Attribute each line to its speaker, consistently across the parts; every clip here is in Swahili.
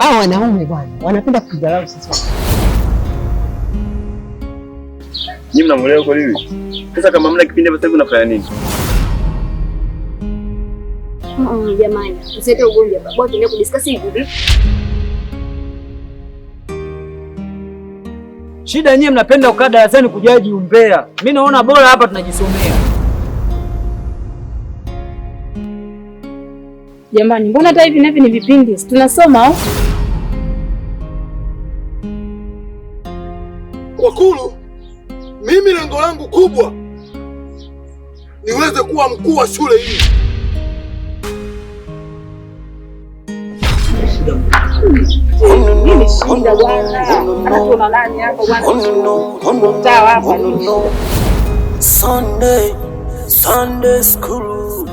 Speaker 1: Hawa wanaume bwana wanapenda kudharau sisi.
Speaker 2: Nyinyi mnamuelewa kwa nini? Sasa kama mna kipindi hapa sasa hivi unafanya nini?
Speaker 3: Jamani, usilete ugomvi hapa. Bora tuendelee kudiscuss hivi.
Speaker 4: Shida yenyewe mnapenda kukaa darasani kujaji umbea. Mimi naona bora hapa tunajisomea.
Speaker 5: Jamani, mbona hata hivi navi ni vipindi? Si tunasoma au?
Speaker 6: Wakulu, mimi lengo langu kubwa niweze kuwa mkuu wa shule hii.
Speaker 5: Nini shida bwana? Hata tuna nani hapa bwana? Mtaa hapa ni
Speaker 7: Sunday, Sunday school.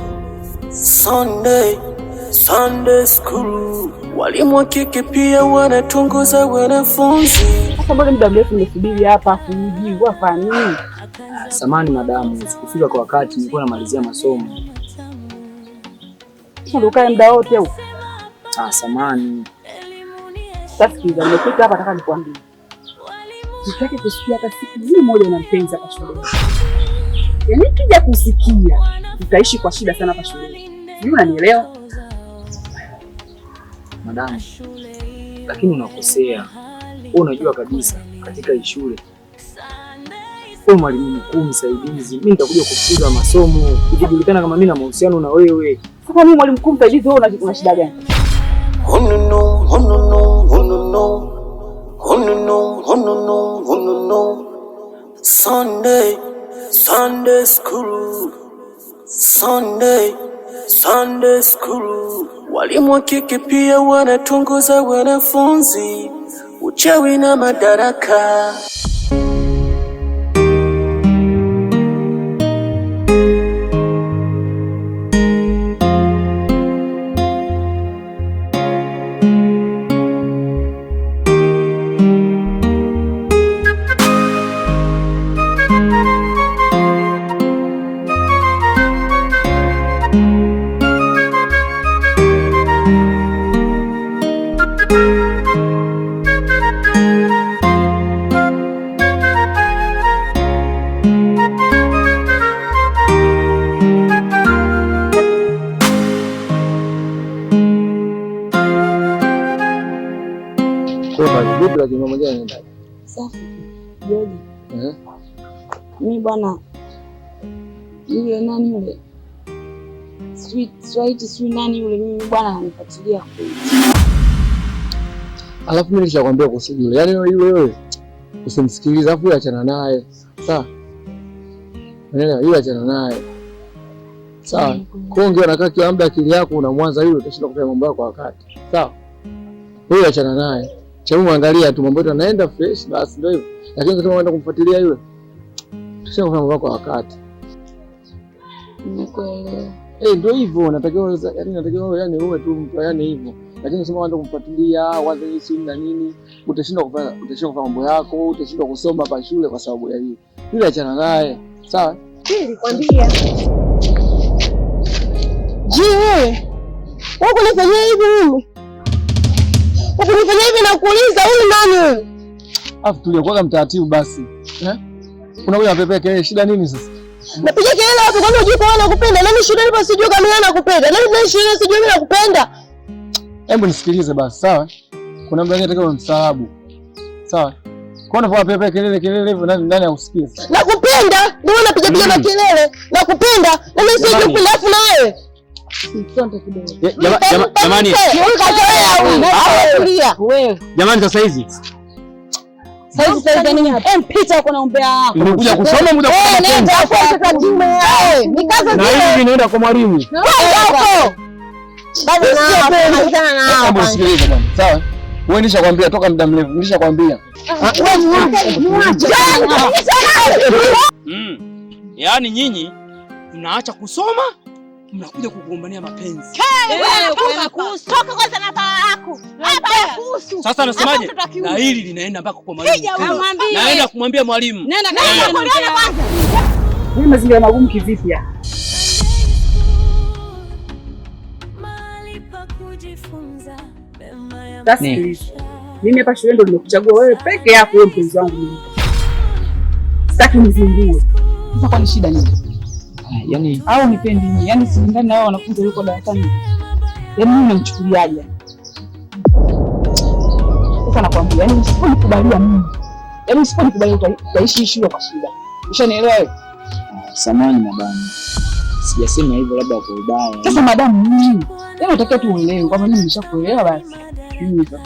Speaker 7: Sunday, Sunday school. Walimu wa kike pia wanatongoza wanafunzi.
Speaker 5: Sasa mbona muda mrefu nimesubiri hapa afu uji wafanya nini?
Speaker 4: Samani madamu, sikufika kwa wakati, nilikuwa namalizia masomo.
Speaker 5: Sasa ukae muda wote huko.
Speaker 4: Ah, samani.
Speaker 5: Sasa sikiliza, nimefika hapa nataka nikwambie. Sitaki kusikia hata siku hii moja una mpenzi hapa shuleni. Yaani kija kusikia, utaishi kwa shida sana hapa shuleni. Sijui unanielewa?
Speaker 4: Madamu, lakini unakosea. Wewe unajua kabisa katika hii shule wewe mwalimu mkuu msaidizi, mimi nitakuja kufukuza masomo ikijulikana kama mimi na mahusiano na wewe.
Speaker 5: Sasa mimi mwalimu mkuu msaidizi, wewe una shida gani?
Speaker 7: Oh no no, oh no no, oh no no. Oh no no, oh no no, oh no no. Sunday, Sunday school. Sunday, Sunday school. Walimu wa kike pia wanatongoza wanafunzi. Uchawi na madaraka.
Speaker 8: Vipi lakini mama mwingine anaenda?
Speaker 9: Safi. Joji.
Speaker 8: Eh?
Speaker 9: Mimi bwana yule nani yule? Sweet, sweet, sweet nani yule mimi bwana ananifuatilia kweli.
Speaker 8: Alafu mimi nishakwambia kuhusu yule. Yaani yule wewe usimsikilize, alafu achana naye. Sawa? Unaelewa? Yule achana naye. Sawa? Kwa hiyo unakaa kila muda akili yako unamwanza yule, utashinda kufanya mambo yako kwa wakati. Sawa? Yule achana naye. Cha muangalia tu mambo yetu yanaenda fresh basi ndio hivyo. Lakini kama unaenda kumfuatilia yule, utashinda kufanya mambo yako kwa wakati.
Speaker 9: Nimekuelewa.
Speaker 8: Eh, ndio hivyo natakiwa, yaani natakiwa yani uwe tu mtu yani hivyo. Lakini usema uanze kumfuatilia, uanze hii na nini, utashindwa kufanya mambo yako, utashindwa kusoma hapa shule kwa sababu ya hiyo. Yule achana naye. Sawa?
Speaker 1: Nilikwambia. Je, wewe wewe kunifanyia hivi mimi? Wewe kunifanyia hivi na kuuliza huyu nani huyu?
Speaker 8: Afu tulia kwa mtaratibu basi. Eh? Unakuja unapepea kelele, shida nini sasa?
Speaker 1: Napiga kelele wapi? Kwani hujui kwa nakupenda? Nani shida nipo sijui kama mimi nakupenda? Nani nani shida sijui mimi nakupenda?
Speaker 8: Hebu nisikilize basi, sawa? Kuna mtu anataka mstaarabu. Sawa? Kwa nini unapepea kelele kelele hivyo, nani nani akusikie?
Speaker 1: Nakupenda, ndio napiga piga makelele. Nakupenda, na mimi sijui kupenda afu na wewe.
Speaker 2: Jamani,
Speaker 1: Wewe.
Speaker 2: jamani sasa hizi
Speaker 9: Saizi saizi nini hapa? Em, pita huko na umbea wako.
Speaker 2: nimekuja kusoma muda
Speaker 1: Wewe nenda hapo sasa jimu wewe. Nikaza
Speaker 2: na hivi naenda kwa mwalimu.
Speaker 1: huko. Bado na na
Speaker 8: Hebu nisikilize bwana. Sawa? Wewe nishakwambia toka muda mrefu, nishakwambia.
Speaker 10: Yaani nyinyi mnaacha kusoma mnakuja kugombania mapenzi.
Speaker 3: Toka kwanza na paa lako. Hapa kuhusu.
Speaker 10: Sasa nasemaje? Na hili linaenda mpaka kwa mwalimu. Naenda kumwambia mwalimu.
Speaker 9: Nenda
Speaker 3: Nenda kuliona kwanza.
Speaker 5: Mimi mazingira magumu kivipi ya?
Speaker 11: Mahali pa kujifunza mema ya
Speaker 5: Sasa sikiliza. Mimi hapa shule ndo nimekuchagua wewe peke yako, wewe mpenzi wangu mimi. Sitaki unizingue. Sasa kwani shida nini?
Speaker 4: Yaani
Speaker 5: Au nipendi mimi? Yaani silingani na wao wanafunzi walioko darasani. Yaani mimi namchukuliaje? Sasa nakwambia, yaani usiponikubalia mimi. Yaani usiponikubalia utaishi hii shule kwa shida. Ushanielewa wewe?
Speaker 4: Samahani madam. Sijasema hivyo labda kwa ubaya.
Speaker 5: Sasa madamu mimi, yaani unatakiwa tu uelewe kwamba mimi nimeshakuelewa basi. Mimi sasa.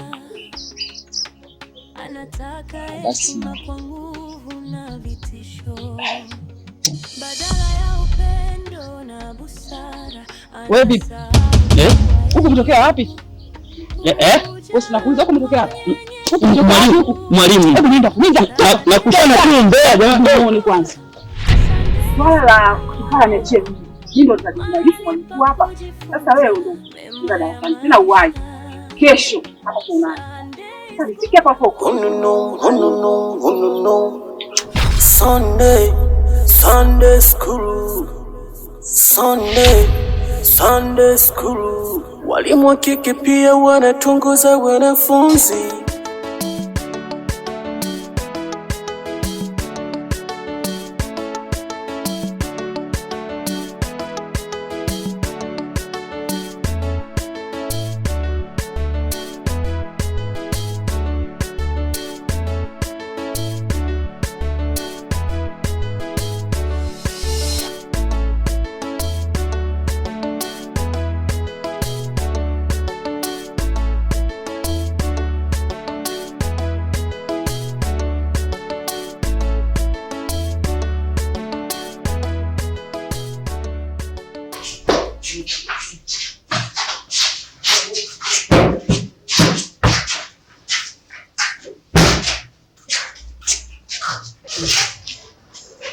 Speaker 4: Basi
Speaker 5: Wewe vipi?
Speaker 10: Eh?
Speaker 5: Huku umetokea wapi?
Speaker 10: Eh eh?
Speaker 5: Wewe si nakuuliza huku umetokea wapi? Huku umetokea wapi huku?
Speaker 10: Mwalimu.
Speaker 5: Hebu nenda, nenda.
Speaker 10: Na kushana tu mbea jamani.
Speaker 5: Muone kwanza. Swala la kukaa niachie mimi. Mimi ndo nitajimaliza mwalimu hapa. Sasa wewe ndo ndio darasani tena uwai. Kesho hapa tuonane. Sasa nifike hapa hapo.
Speaker 7: Oh no no, oh no no, oh no no. Sunday, Sunday school. Sunday, Sunday school. Walimu wa kike pia wanatongoza wanafunzi.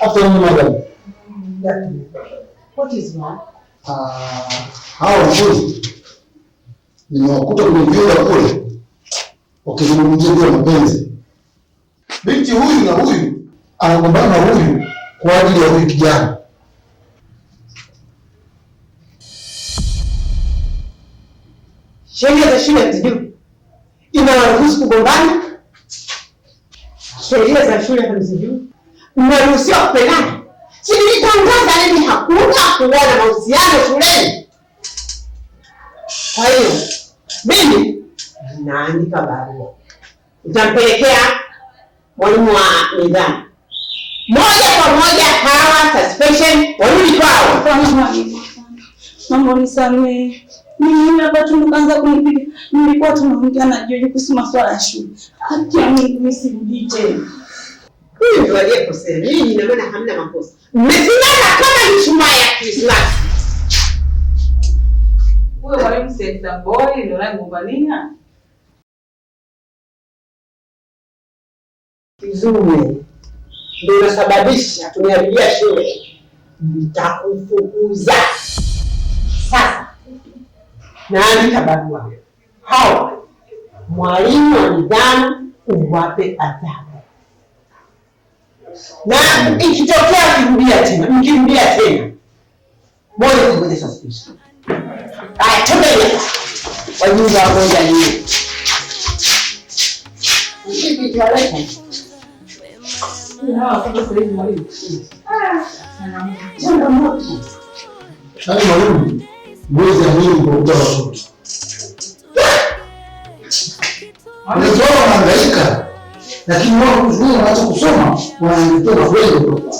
Speaker 8: Afternoon, madam.
Speaker 11: What is wrong?
Speaker 8: Hawa wanafunzi nimewakuta kwenye vyumba kule wakizungumzia juu ya mapenzi. Binti huyu na huyu anagombana na huyu kwa ajili ya huyu kijana.
Speaker 11: Sheria za shule hazijui, inawaruhusu kugombana. Sheria za shule hamzijui, mnaruhusiwa kupendana. Si nilitangaza mimi hakuna kuwa na mahusiano shuleni. Kwa hiyo mimi naandika barua, nitampelekea mwalimu wa nidhamu moja kwa moja, hawa suspension, warudi kwao.
Speaker 9: Mama unisamehe. Mimi hapa tu mkaanza kunipiga. Nilikuwa tunaongea na Jojo kuhusu masuala ya shule. Haki ya Mungu mimi sirudii tena.
Speaker 11: Huyu ndio aliyekosea. Nyinyi ina maana hamna makosa. Mmesimama kama mishumaa ya Krismasi.
Speaker 5: Huyo mwalimu Senta Boy ndio anayegombania.
Speaker 11: Kizume ndio unasababisha tumeharibia shule. Nitakufukuza. Sasa naandika barua. Hao mwalimu wa nidhamu uwape adhabu. Na ikitokea kirudia tena, mkirudia tena, moja kwa moja suspension. Haya, tembea. Wajinga wamoja nyinyi. Changamoto.
Speaker 8: Yaani mwalimu, mwezi ya nini kwa kutoa watoto? Wazazi wao wanahangaika, lakini wao kuzuia wanaacha kusoma, wanaangukia na kweli kutoka.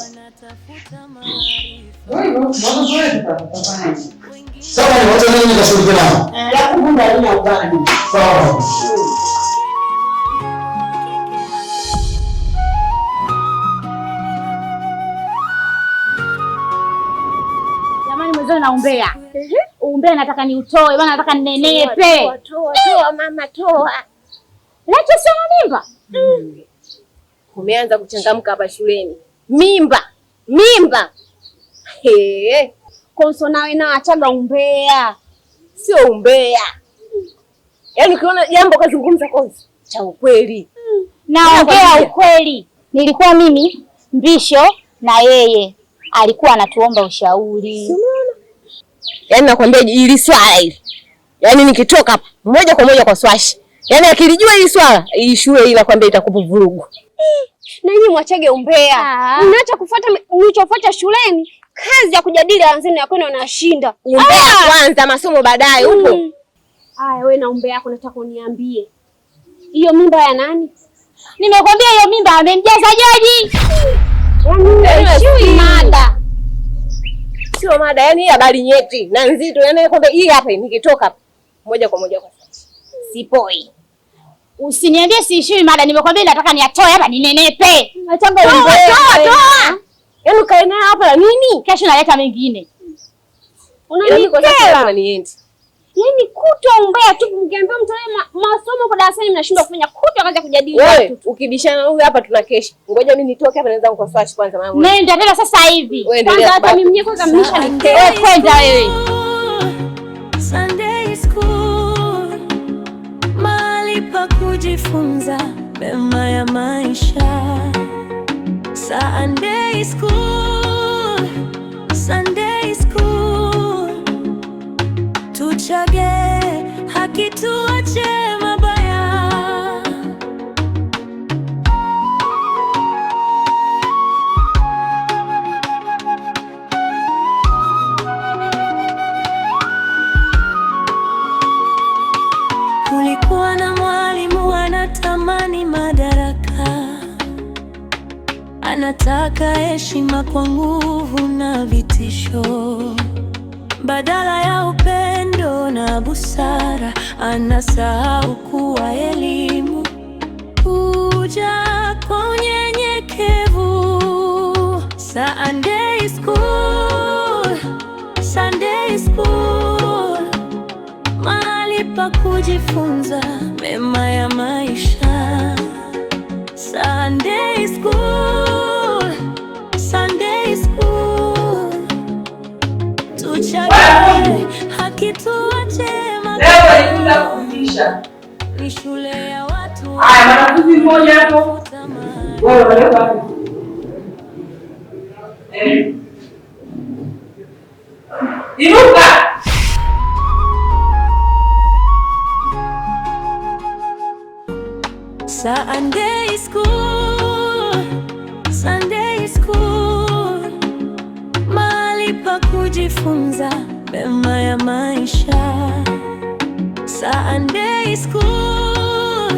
Speaker 8: Sawa, ni wacha nini nikashughulike nao.
Speaker 11: La kuvunda halina ubani.
Speaker 8: Sawa.
Speaker 3: Jamani mwenzoni naombea. Umbea nataka niutoe, bwana nataka ninenepe.
Speaker 1: Toa, toa, toa mama toa.
Speaker 3: Lecho sio mimba.
Speaker 1: Umeanza kuchangamka hapa shuleni. Mimba, mimba. He.
Speaker 3: Konso nawe na achaga umbea.
Speaker 1: Sio umbea. Yaani ukiona jambo kazungumza Konso cha ukweli.
Speaker 3: Naongea ukweli. Nilikuwa mimi Mbisho na yeye alikuwa anatuomba ushauri.
Speaker 1: Yaani nakwambia hili swala hili. Yaani nikitoka hapa moja kwa moja kwa Swashi Yaani akilijua hili swala, hii shule hii nakwambia itakupa vurugu.
Speaker 12: Na nyinyi mwachage umbea. Mnaacha kufuata mlichofuata shuleni, kazi ya kujadili anzeni ya kwenu wanashinda.
Speaker 1: Umbea kwanza, masomo baadaye upo.
Speaker 12: Aya, wewe na umbea yako nataka uniambie. Hiyo mimba ya nani?
Speaker 3: Nimekwambia hiyo mimba amemjaza Joji.
Speaker 1: Yaani mada. Sio mada, yani hii habari nyeti na nzito. Yaani kwamba hii hapa nikitoka moja kwa moja kwa sasa. Sipoi.
Speaker 3: Usiniambie siishiwi mada, nimekwambia nataka niatoe hapa ninenepe.
Speaker 1: Achanga umbea. Toa, toa. Yaani ukae naye hapa la nini?
Speaker 3: Kesho naleta mengine.
Speaker 1: Unanikera. Niende.
Speaker 12: Yaani kutwa umbea tu, mkiambia mtolee masomo kwa darasani mnashindwa kufanya, kutwa kaanza kujadili
Speaker 1: Wewe
Speaker 12: watu.
Speaker 1: ukibishana huyu hapa tunakesha. Ngoja mimi nitoke hapa naweza kwa swatch kwanza mama.
Speaker 3: Nenda tena sasa hivi.
Speaker 12: Kwanza hata mimi mwenyewe kwanza mnishanikera.
Speaker 3: Wewe kwenda wewe.
Speaker 13: Sunday school, mahali pa kujifunza mema ya maisha. Sunday school, Sunday school, tuchage haki tuache mabaya. Kulikuwa na mwalimu anatamani madaraka, anataka heshima kwa nguvu na vitisho, badala ya upendo na busara. Anasahau kuwa elimu huja kwa unyenyekevu. Sunday school, Sunday school, mahali pa kujifunza mema ya maisha. Sunday school, Sunday school, tuchage haki tuache
Speaker 5: Leo walikuja kufundisha.
Speaker 13: Ni shule ya watu.
Speaker 5: Haya, mwanafunzi mmoja hapo. Wewe wewe wapi? Eh. Inuka.
Speaker 13: Sunday school, Sunday school, mahali pa kujifunza mema ya maisha. Sunday school,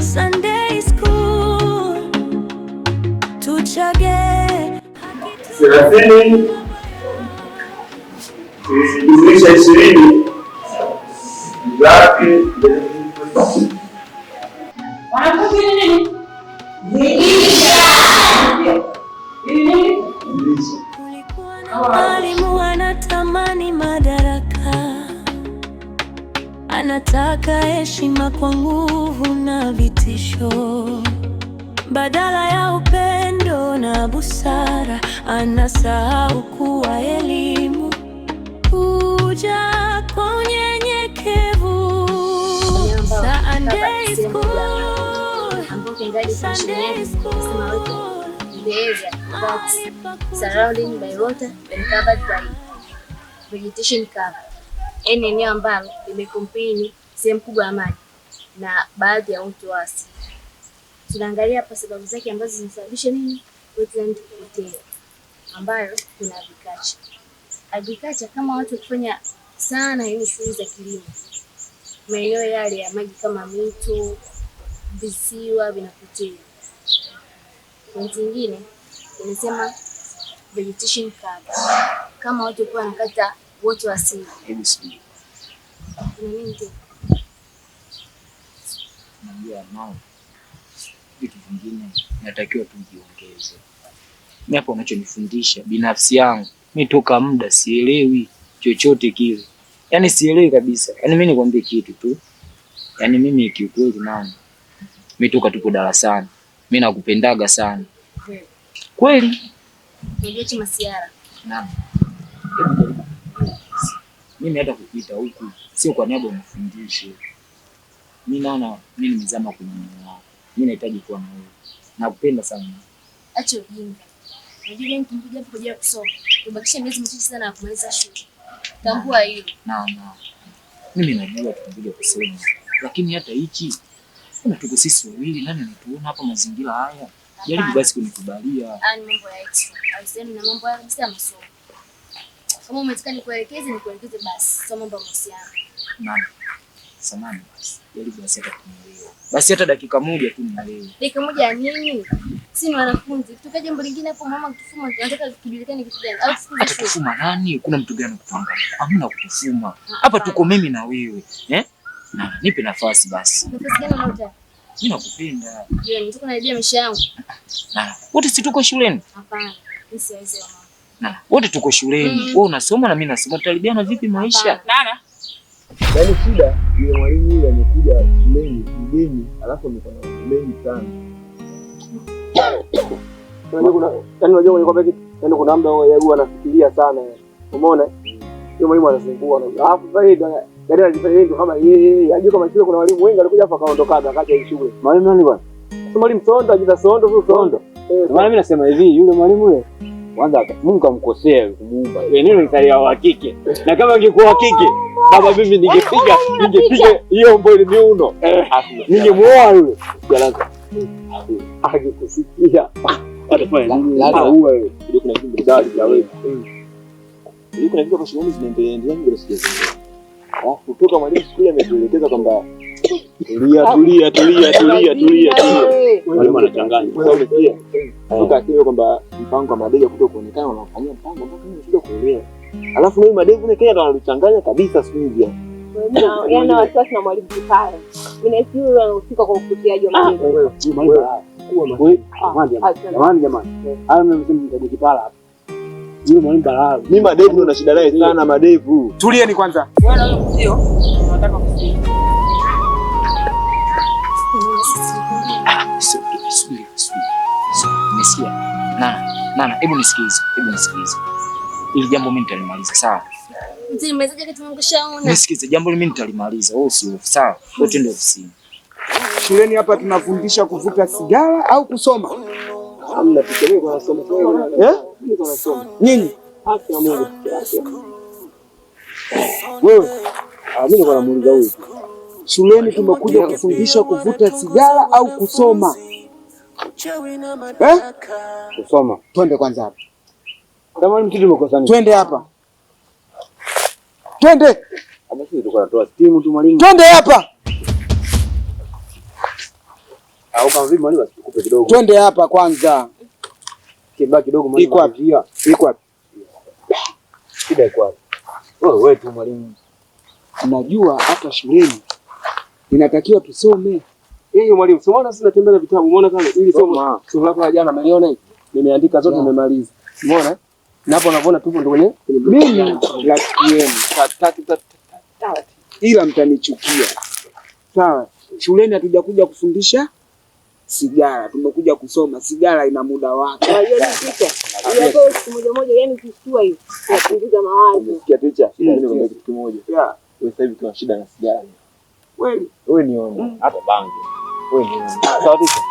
Speaker 13: Sunday school, tuchage
Speaker 2: 30 jumlisha 20 ngapi?
Speaker 5: Wanafunzi ni nini? Zidisha. Ni nini?
Speaker 13: Mwalimu anatamani madaraka, anataka heshima kwa nguvu na vitisho, badala ya upendo na busara. Anasahau kuwa elimu huja kwa unyenyekevu. Sunday school, Sunday school,
Speaker 14: The area that's surrounding by water and covered by vegetation cover. Yaani eneo ambalo limekompeni sehemu kubwa ya maji na baadhi ya uoto wa asili. Tunaangalia hapa sababu zake ambazo zinasababisha nini wetland kupotea, ambayo kuna agriculture. Agriculture kama watu wakifanya sana yani shughuli za kilimo, maeneo yale ya maji kama mito, visiwa vinapotea. Point nyingine inasema vegetation cover, kama watu wakiwa wanakata uoto wa asili.
Speaker 4: Hebu subiri.
Speaker 14: Kuna nini tena?
Speaker 4: Najua nao vitu vingine natakiwa tujiongeze. Mimi hapa unachonifundisha binafsi yangu, mimi toka muda sielewi chochote kile, yaani sielewi kabisa. Yaani mimi nikwambie kitu tu, yaani mimi kiukweli, nani, mimi toka tupo darasani, mimi nakupendaga sana kweli.
Speaker 14: Unajua chama siara.
Speaker 4: Naam. Hebu jaribu. Mimi hata kukuita huku sio kwa niaba unifundishe. Mimi naona mimi nimezama kwenye moyo wako. Mimi nahitaji kuwa na wewe. Nakupenda sana.
Speaker 14: Acha ujinga. Unajua leo tumekuja hapa kwa ajili ya kusoma. Tumebakisha miezi michache sana ya kumaliza shule. Tambua hilo.
Speaker 4: Naam, naam. Mimi najua tumekuja kusoma. Lakini hata hichi kuna tuko sisi wawili, nani anatuona hapa mazingira haya? Jaribu basi kunikubalia.
Speaker 14: Ni mambo ya extra. Ausemi na mambo ya kabisa masomo. Kama umetaka nikuelekeze nikuelekeze basi. Sio mambo ya mahusiano.
Speaker 4: Mama. Samahani basi. Jaribu basi hata kunielewa. Basi hata dakika moja tu nielewe.
Speaker 14: Dakika moja ya nini? Sisi ni wanafunzi. Kutoka jambo lingine hapo mama kutufuma, tunataka kijulikane kitu gani? Au tufume.
Speaker 4: Atatufuma nani? Kuna mtu gani kutuangalia? Hamna kutufuma. Hapa tuko mimi na wewe. Eh? Na nipe nafasi basi.
Speaker 14: Nafasi gani unayotaka?
Speaker 4: Mimi nakupenda.
Speaker 14: Je, nitaka naibia maisha yangu?
Speaker 4: Na wote si tuko shuleni?
Speaker 14: Hapana. Mimi siwezi mama.
Speaker 4: Na wote tuko shuleni. Wewe unasoma na mimi nasoma, tutalibiana vipi maisha?
Speaker 5: Nana.
Speaker 2: Yaani shida yule mwalimu yule amekuja shuleni mgeni, alafu amekuwa na mambo mengi sana.
Speaker 8: Yaani unajua kwenye kitu, yaani kuna muda huwa anafikiria sana. Umeona? Yule mwalimu anazingua. Alafu sasa yeye yaani anajifanya yeye ndo kama yeye, ajue kama shule kuna walimu wengi walikuja hapa kaondokaga akaja shule.
Speaker 15: Mwalimu nani bwana?
Speaker 8: Sio mwalimu Sondo, ajiza Sondo, sio Sondo.
Speaker 15: Maana mimi nasema hivi, yule mwalimu yule kwanza Mungu amkosea kumuumba. Ile neno ni wa kike. Na kama angekuwa wa kike, baba mimi ningepiga hiyo mbo ile miuno. Ningemuoa yule. Jalaza.
Speaker 8: Angekusikia.
Speaker 15: Atafanya nini? Aua yule. Ndio kuna kitu mbali na wewe.
Speaker 2: Ndio kuna kitu kwa shuleni zinaendelea endelea ndio sijazoea. Alafu kutoka mwalimu siku ile ametuelekeza kwamba tulia tulia tulia tulia tulia.
Speaker 15: Mwalimu anachanganya.
Speaker 2: Wewe umesikia? Kutoka akili kwamba mpango wa madege kuto kuonekana wanafanyia mpango mpaka mimi nashindwa kuelewa. Alafu na madege kule Kenya ndo analichanganya kabisa siku hizi.
Speaker 1: Yaani wasiwasi na mwalimu Kipara. Mimi nahisi yule anahusika kwa ufutiaji wa madege.
Speaker 15: Jamani jamani. Hayo mnasema mtaji Kipara hapa. Yule mwalimu balaa.
Speaker 2: Mimi madevu ndo na shida naye sana madevu.
Speaker 5: Tulieni kwanza. Wewe na wewe mzio, unataka kusikia.
Speaker 4: Subiri. Nimesikia. Nana, hebu nisikilize. Hili jambo mimi nitalimaliza, sawa?
Speaker 14: Mzee, nimezaje kitu Mungu shaona?
Speaker 4: Nisikilize, jambo mimi nitalimaliza. Wewe usihofu, sawa? Wote ndio ofisini.
Speaker 5: Shuleni hapa tunafundisha kuvuta sigara au kusoma?
Speaker 8: Hamna kitu, mimi nasoma. Eh? Mimi nasoma.
Speaker 5: Nini?
Speaker 8: Haki ya Mungu. Wewe, mimi niko namuuliza huyu.
Speaker 5: Shuleni tumekuja kufundisha kuvuta sigara au kusoma? Eh?
Speaker 15: Kusoma.
Speaker 5: Twende kwanza hapa.
Speaker 15: Kama mtu tumekosa nini?
Speaker 5: Twende hapa. Twende.
Speaker 15: Hapa sisi tulikuwa tunatoa stimu tu mwalimu.
Speaker 5: Twende hapa.
Speaker 15: Au kama vipi mwalimu asikupe kidogo.
Speaker 5: Twende hapa kwanza.
Speaker 15: Kibaki kidogo mwalimu.
Speaker 5: Iko wapi? Iko wapi?
Speaker 15: Shida iko wapi? Wewe tu mwalimu.
Speaker 5: Unajua hapa shuleni inatakiwa tusome.
Speaker 8: Hiyo mwalimu, si umeona sisi natembea na vitabu, umeona kama ili somo somo lako la jana umeliona hili? Nimeandika zote nimemaliza. Umeona? Na hapo unaona tupo ndio kwenye
Speaker 5: mimi rafiki yenu tatu tatu ila mtanichukia. Sawa? Shuleni hatujakuja kufundisha sigara, tumekuja kusoma. Sigara ina muda wake.
Speaker 1: Yaani siku moja moja, yani ukishtua hiyo unapunguza mawazo.
Speaker 2: Umesikia teacher? Mimi nikwambia kitu kimoja. Wewe sasa hivi tuna shida na sigara.
Speaker 5: Wewe
Speaker 2: wewe nione hata bangi. Wewe nione. Sawa teacher.